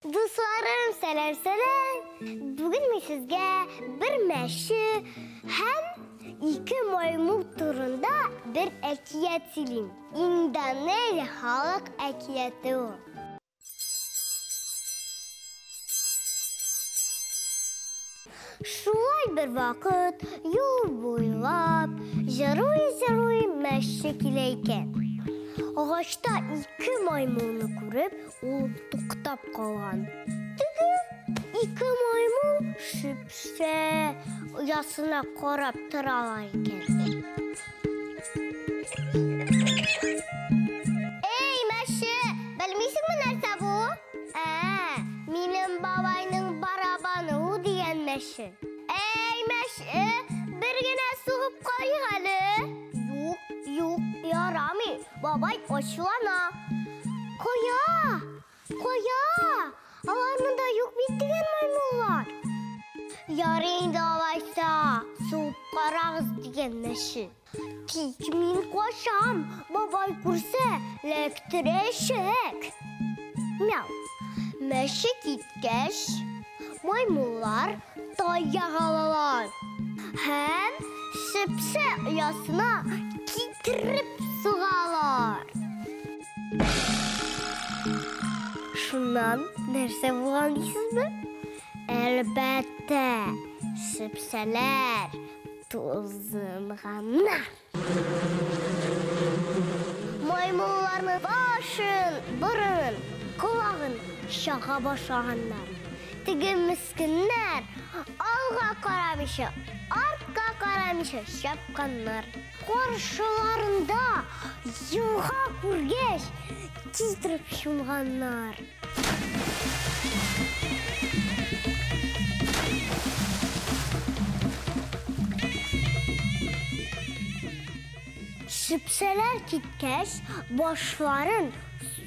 Дусларым, сәлам, сәлам! Бүген мин сезгә бер мәче һәм ике маймыл турында бер әкият сөйлим. Индонезия халык әкияте ул. Шулай бер вакыт юл буйлап җыруй-җыруй мәче килә икән. Агачта ике маймылны күреп, ул туктап калган. Теге ике маймыл шөпшә оясына карап торалар икән. Эй, мәче, белмисеңме нәрсә бу? Ә, минем бабайның барабаны ул дигән мәче. Әй, мәче, бер генә сугып карыйк әле. Юк, юк, ярамый. Бабай ачулана. Кая? Кая? Алар монда юк бит дигән маймыллар. Ярый инде алайса, сугып карагыз дигән мәче. Тик мин качам, бабай күрсә, эләктерәчәк. Мяу. Мәче киткәч, маймыллар таяк алалар һәм шөпшә оясына китереп сугалар. Шуннан нәрсә булган дисезме? Әлбәттә, шөпшәләр тузынганнар. Маймылларның башын, борынын, колагын чага башлаганнар. Теге мескеннәр алга карамыйча, артка карамыйча чапканнар. Каршыларында елга күргәч, китереп чумганнар. Шөпшәләр киткәч, башларын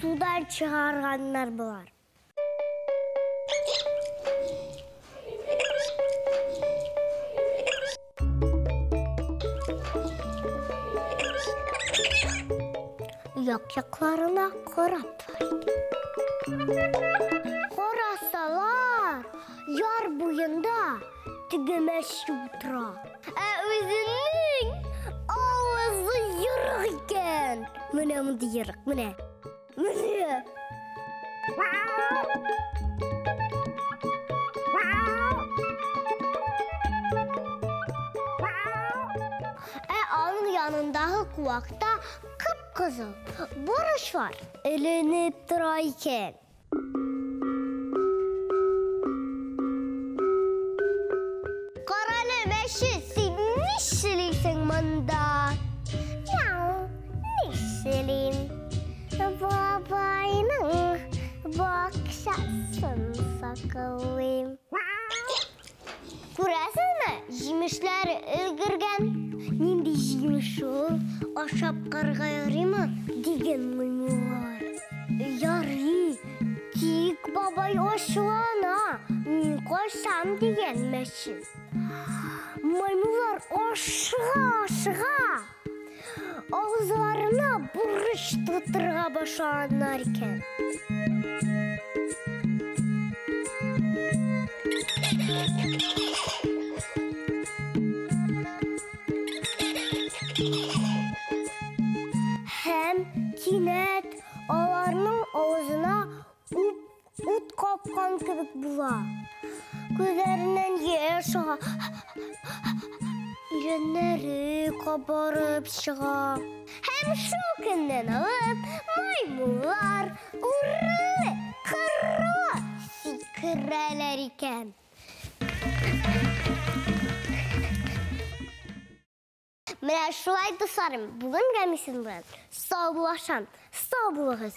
судан чыгарганнар болар. Як-якларына карап Карасалар, яр буенда теге мәче утыра. Ә үзенең авызы ерык икән. Менә мондый ерык, менә. Менә. Ә аның янындагы куакта кып-кызыл борычлар эленеп тора икән. Карале, мәче, син нишлисең монда? Мяу, нишлим? Бабайның бакчасын саклыйм. Күрәсезме, җимешләре өлгергән. Нинди җимеш ул? Ашап карарга ярыймы? Дигән маймыллар. Ярый, тик бабай ачулана. Мин качам дигән мәче. Маймыллар ашыга-ашыга авызларына бурыч тутырга башлаганнар икән. Һәм кинәт аларның авызына ут капкан кебек була. Күзләреннән яшь ага, иреннәре кабарып чыга. Һәм шул көннән алып маймыллар уры кыры сикерәләр икән. Менә шулай, дусларым, бүгенгә мин сезнең белән саубуллашам. Сау булыгыз.